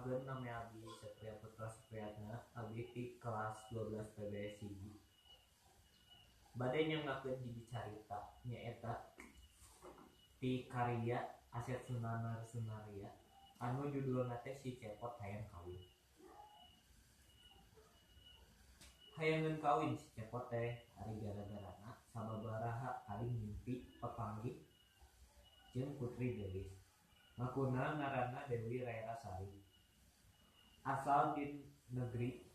Tepangkeun nami abdi Satria Putra Supriyatna, abdi ti kelas 12 PBS hiji. Bade nyanggakeun hiji carita nyaeta ti karya Asep Sunanar Sunaria anu judulna teh Si Cepot Hayang Kawin. Hayangeun kawin si Cepot teh ari gara-garana sababaraha kali ngimpi papanggih jeung putri geulis. Ngakuna ngaranna Dewi Rairasari. Asal di negeri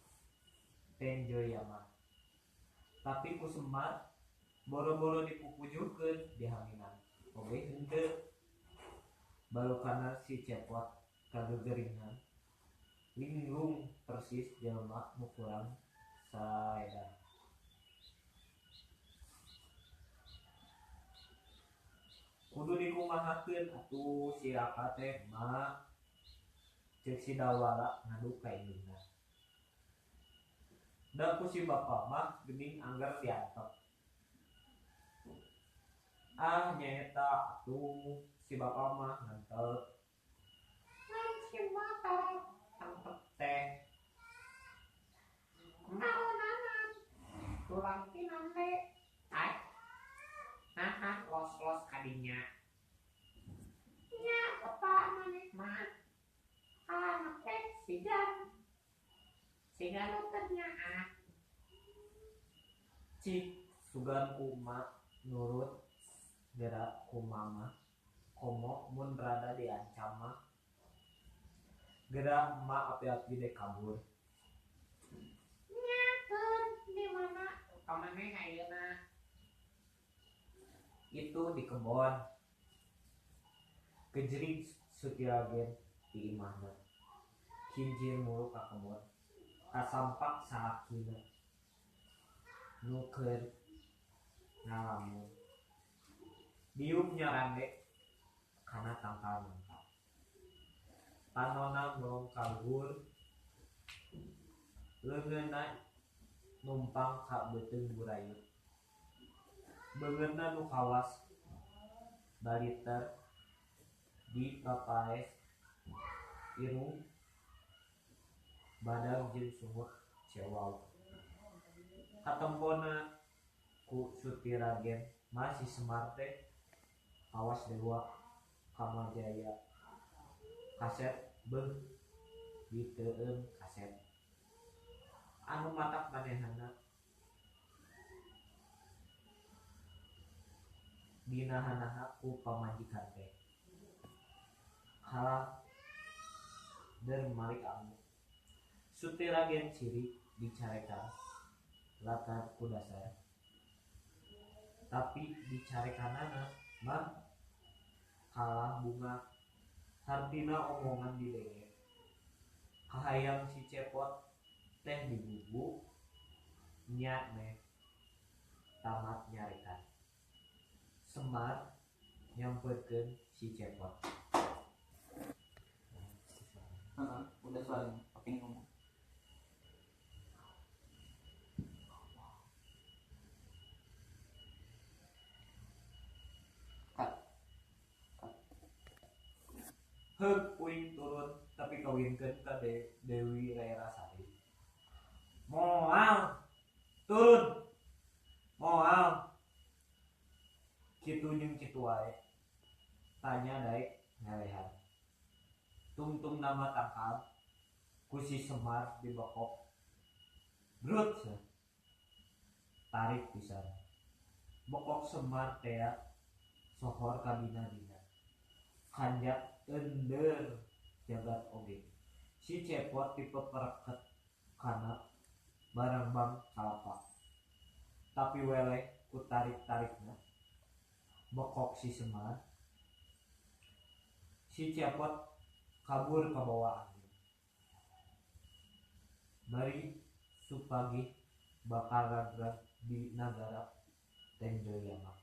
Tenjoyama. Tapi ku Semar boro-boro dipupujuhkeun dihanginan oge henteu. Balukana si Cepot kagegeringan linglung persis jelema nu kurang saedar. Kudu dikumahakeun atuh si Raka teh ma, ceuk si Dawala ngadu ka indungna. Da ku si bapa mah geuning angger diantep. Ah nyaeta atuh si bapa mah ngantep. Ngan si mata tangtep teh. Naonanan tulang tinambe. Ai. Naha los-los kadinya. Nya bapak maneh mah. Anak teh sigan. Sigan nu teu nyaah. Cik sugan ku emak nurut gerak ku mama. Komo mun rada diancam mah. Gerak emak api-api dek kabur. Nyakeun di mana ka maneh ayeuna? Itu di kebon. Kejrig Sutiragen ti imahna. Kincir mulu ka kebon. Kasampak salakina nu keur ngalamun. Diuk nyarande kana tangkal nangka. Panona melong ka luhur, leungeunna numpang ka beuteung burayut. Beungeutna nu kawas baliter di papaes irung badag jeung sungut cewau. Katempona ku Sutiragen mah si Semar teh kawas dewa Kamajaya kaset beuh diteueum kaset anu matak manehna dinaha-naha ku pamajikan teh. Kalah der malik amu. Sutiragen ciri dicarekan latar ku dasar. Tapi dicarekanana mah kalah bunga hartina omongan didenge. Kahayang si Cepot teh digugu nya meh tamat nyarekan. Semar nyamperkeun si Cepot. Heeh, udah suaranya. Oke, ngomong. Cut. Cut. Heug uing turun tapi kawinkeun ka Dewi Rairasari. Moal turun. Moal. Kitu jeung kitu wae. Tanya daek ngalehan. Tungtung nama tangkal ku si Semar dibekok. Brut seh. Tarik pisan. Bokok Semar tea sohor kabina-bina. Kanjak endeur jagat oge. Si Cepot dipepereket kana barangbang kalapa. Tapi weleh ku tarik-tarikna bokok si Semar. Si Cepot kabur kabawa angin. Bari supagih bakal ragrag di nagara Tenjoyama.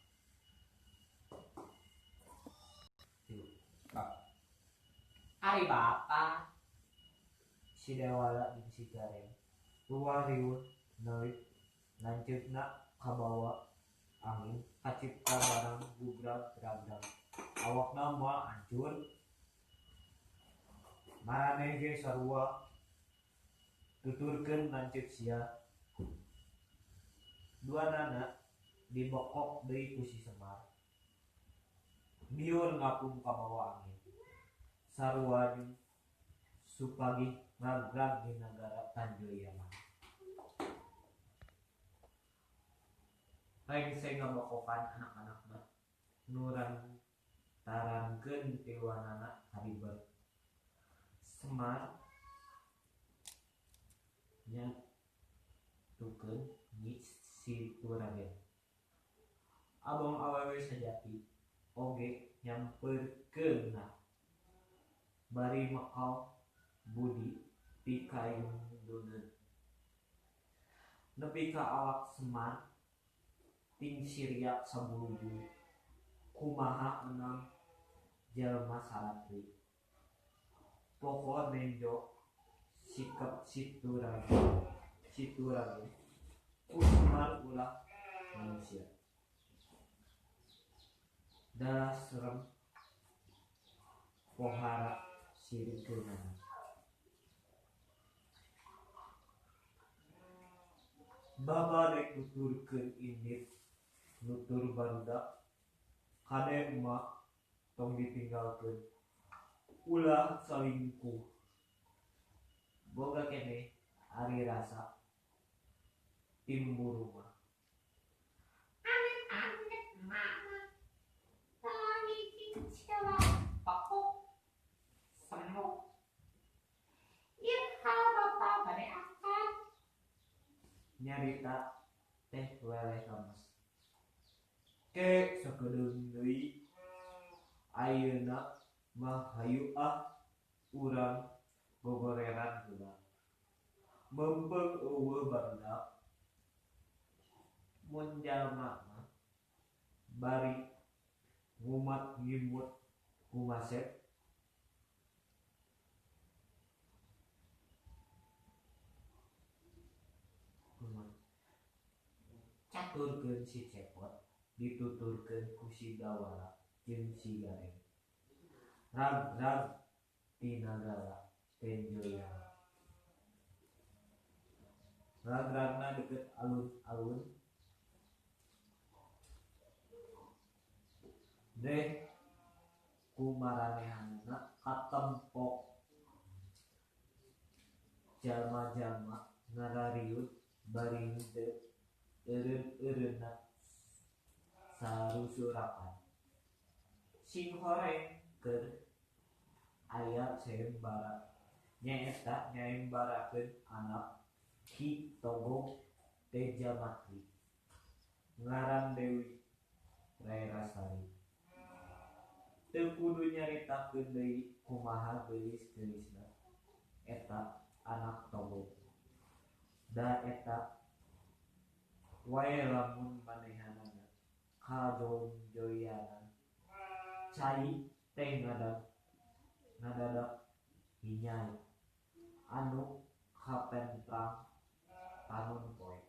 Ari bapa si Dewala jeung si Gareng luar riweuh neuit lanceukna kabawa angin kacipta barang gugrag ragrag awakna moal ancur. Maraneh ge sarua tuturkeun lanceuk sia. Duanana dibokok deui ku si Semar. Biur ngapung kabawa angin. Sarua jeung Supagih ragrag di nagara Tanjoyama. Rengse ngabokokan anak-anakna nu rantarankeun tiluanana haribet. Semar nyatukeun Nyi Situragen. Abong awewe sajati oge nyamperkeunna bari mekal budi pikayunduneun. Nepi ka awak Semar ting siriak sabulu-bulu. Kumaha menang jalma saratri. Poko nenjo sikap Situragen ku Semar ulah manusia. Dalah serem pohara sirikeunana. Baba rek nuturkeun indit nutur barudak kade emak tong ditinggalkeun ulah salingkuh. Boga keneh ari rasa timburu mah. Amit-amit emak mah tong cilok pokok semuk. Iraha bapa bade angkat. Nyarita teh weleh lemes. Ke sakedeung deui ayeuna mah hayu ah urang gogoreran heula. Meumpeng eueuh barudak. Mun jalma mah bari ngumat ngimut kumasep caturkeun si Cepot dituturkeun ku si Dawala jeung si Gareng. Rag-rag ti nagara Tenjoyama. Rag-ragna deket alun-alun. Deh ku maranehanana katempok jalma-jalma ngarariut bari henteu eureun-eureunna sarusurakan. Sing horeng keur aya sayembara nyaeta nyayembarakeun anak Ki Togog Tejamatri ngaran Dewi Rairasari. Teu kudu nyaritakeun deui kumaha geulis-geulisna eta anak Togog. Da eta wae lamun manehanana kajonjoyanan cai teh ngadadak hinyai anu kapentrang panon poe.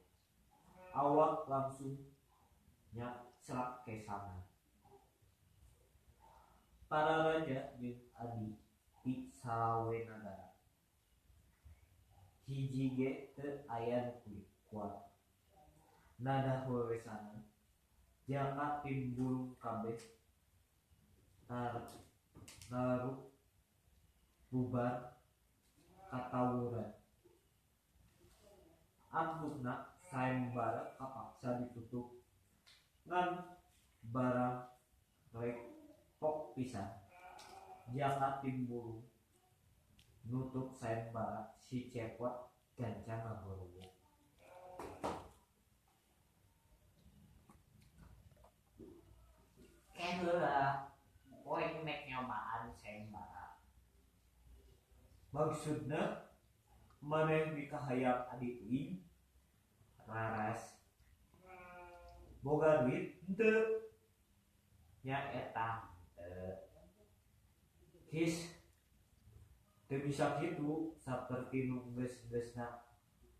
Awak langsung nyacrak kesangan. Para raja jeung adi ti salawe nagara hiji ge teu aya nu kuat. Nadah wewesanan jaka timbulung kabeh taruk bubar katawuran. Antukna sayembara kapaksa ditutup ngan barang rekok pisan. Jaka timbulung nutup sayembara si Cepot gancang ngagorowok. Ke heula poing mek nyobaan sayembara. Maksudna maneh mikahayang adi uing raras boga duit henteu nya eta henteu. His teu bisa kitu saperti nu geus-geusna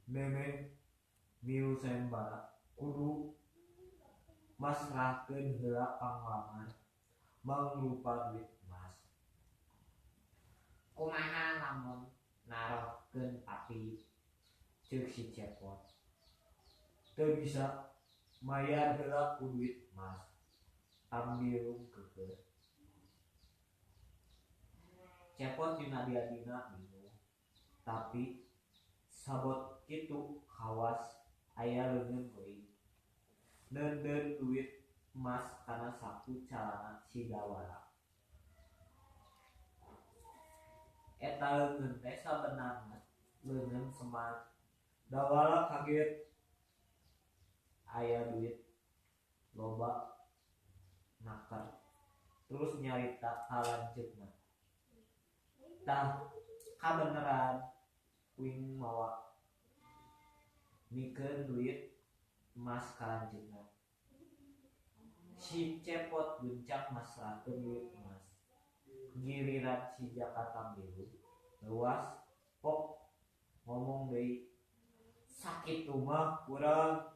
memeh milu sayembara kudu masrahkeun heula panglamar mangrupa duit emas. Kumaha lamun narohkeun pati? Ceuk si Cepot. Teu bisa, mayar heula ku duit emas. Tambilung keukeuh. Cepot dina diadina bingung. Tapi sabot kitu kawas aya leungeun goib. Neundeun duit emas kana saku calana si Dawala. Eta leungeun teh sabenarna leungeun Semar. Dawala kaget aya duit loba naker. Terus nyarita ka lanceukna. Tah kabeneran uing mawa mikeun duit emas ka lanceukna. Si Cepot guncang masrahkeun duit emas. Giliran si Jaka Tambilung leuwas pok ngomong deui. Sakitu mah kurang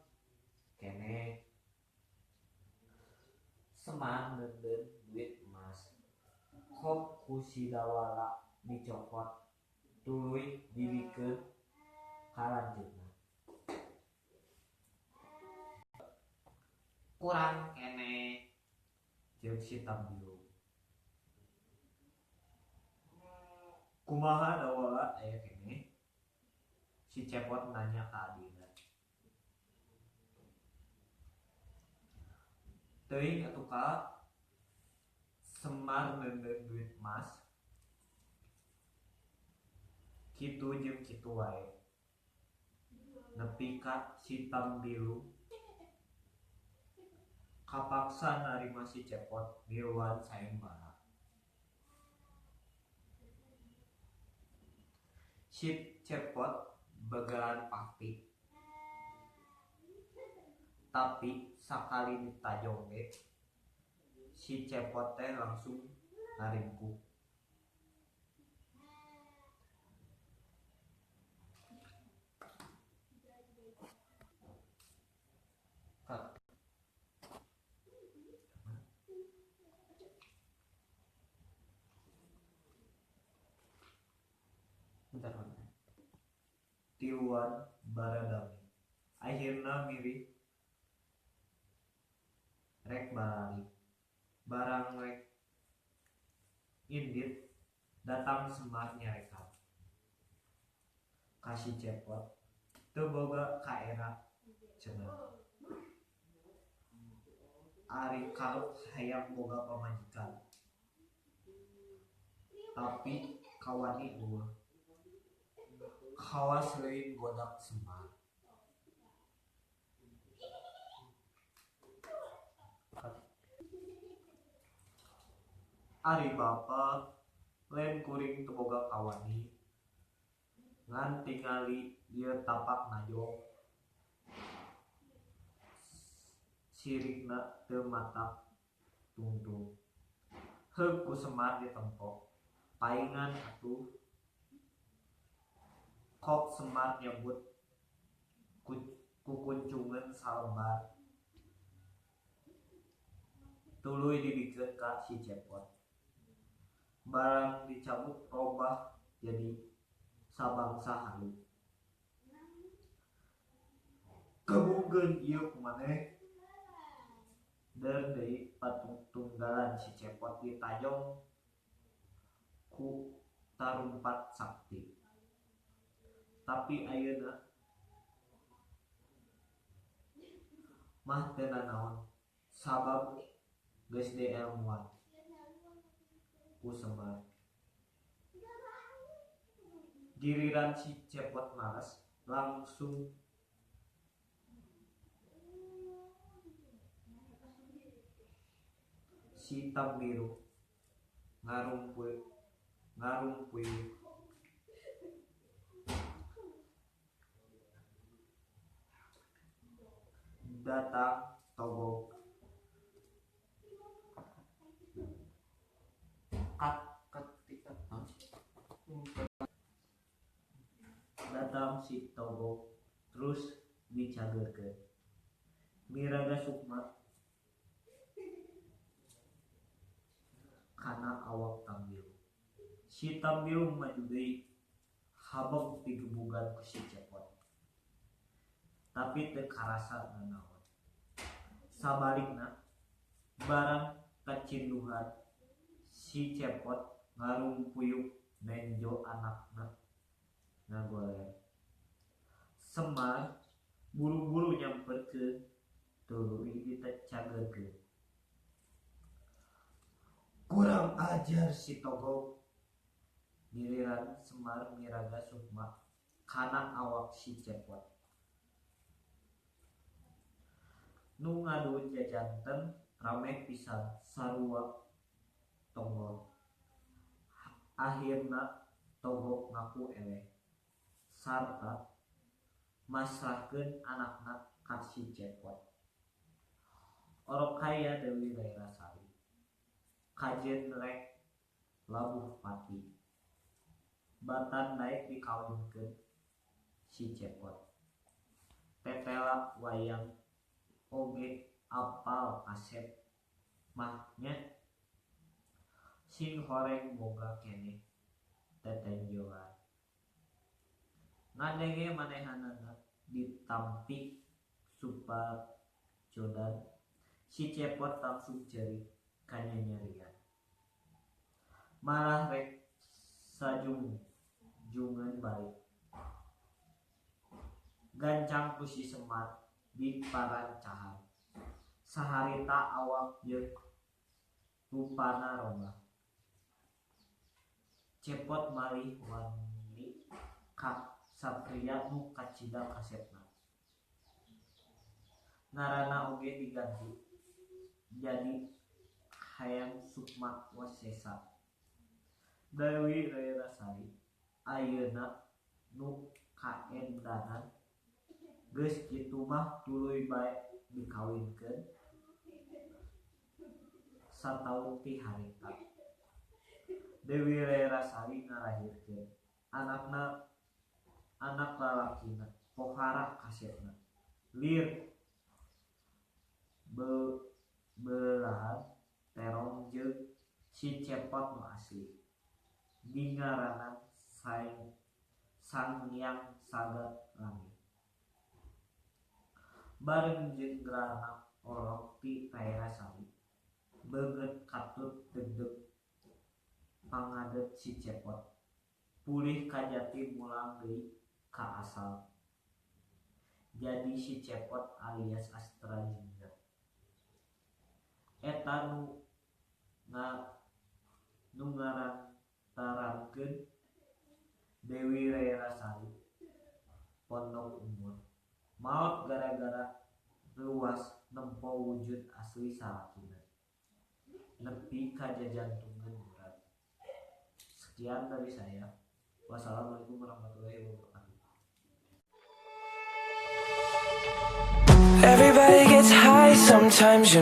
keneh. Semar neundeun duit emas. Hok ku si Dawala dicokot tuluy dibikeun ka lanceukna. Kurang keneh. Ceuk si Tambilung. Kumaha Dawala aya keneh? Si Cepot nanya ka adina. Teuing atuh ka Semar neundeun duit emas. Kitu jeung kitu wae. Nepi ka si Tambilung kapaksa narima si Cepot miluan sayembara. Si Cepot begelan pati. Tapi sakali ditajong ge si Cepot teh langsung ngaringkuk. Cut. Bentar, bentar. Tiluan baradami. Akhirna mirih rek baralik. Barang rek indit datang Semar nyarekan. Ka si Cepot teu boga kaera cenah. Ari karep hayang boga pamajikan. Tapi kawani eueuh. Kawas leuin godak Semar. Ari bapa lain kuring teu boga kawani. Ngan tingali ieu tapak najong. Sirikna teu matak tungtung. Heug ku Semar ditempo. Paingan atuh. Kok Semar nyebut kukuncungeun salembar. Tuluy dibikeun ka si Cepot. Barang dicabut robah jadi sabangsa halu. Gebungkeun ieu ku maneh. Der deui patunggalan si Cepot ditajong ku tarumpat sakti. Tapi ayeuna mah teu nanaon sabab geus dielmuan ku Semar. Giliran si Cepot males langsung si Tambiru ngarumpuy datang Togog. Datang si Togog terus dicageurkeun. Miraga sukma kana awak Tambiru. Si Si Tambilung maju deui, habeg digebugan ku si Cepot. Tapi teu karasa nanaon. Sabalikna, barang kacinduhan si Cepot ngarumpuyuk nenjo anakna ngagoler. Semar buru-buru nyamperkeun tuluy dicageurkeun. Kurang ajar si Togog. Giliran Semar miraga sukma kana awak si Cepot. Nu ngadu jajanten rame pisan sarua tonggol. Ahirna Togog ngaku eleh sarta masrahkeun anakna ka si Cepot. Orok kaya Dewi Rairasari kajeun rek labuh pati. Batan daek dikawinkeun si Cepot. Tetela wayang oge apal kasep mah nya. Sing horeng boga keneh tetenjoan. Ngadenge manehanana ditampik supajodan si Cepot langsung ceurik kanyanyerian. Malah rek sajungjungeun balik. Gancang ku si Semar diparancahan. Saharita awak jeung rupana robah. Cepot malih wani ka satria nu kacida kasepna. Ngaranna oge diganti jadi Hayang Sukma Wasesa. Dewi Rairasari ayeuna nu kaendanan geus kitu mah tuluy bae dikawinkeun sataun ti harita. Dewi Rairasari ngalahirkeun anakna anak lalakina pohara kasepna lir beulah terong jeung si Cepot nu asli. Dingaranan Sanghyang Saga Langit. Bareng jeung gelarna orok ti Rairasari beungeut katut degdeg pangadeut si Cepot pulih kajati mulang deui ka asal. Jadi si Cepot alias Astrajingga. Eta nu ngarantarankeun Dewi Rairasari pondok umur maot gara-gara reuwas nempo wujud asli salakina. Nepi ka jajantungeun murad. Sekian dari saya. Wassalamualaikum warahmatullahi wabarakatuh. Everybody gets high sometimes.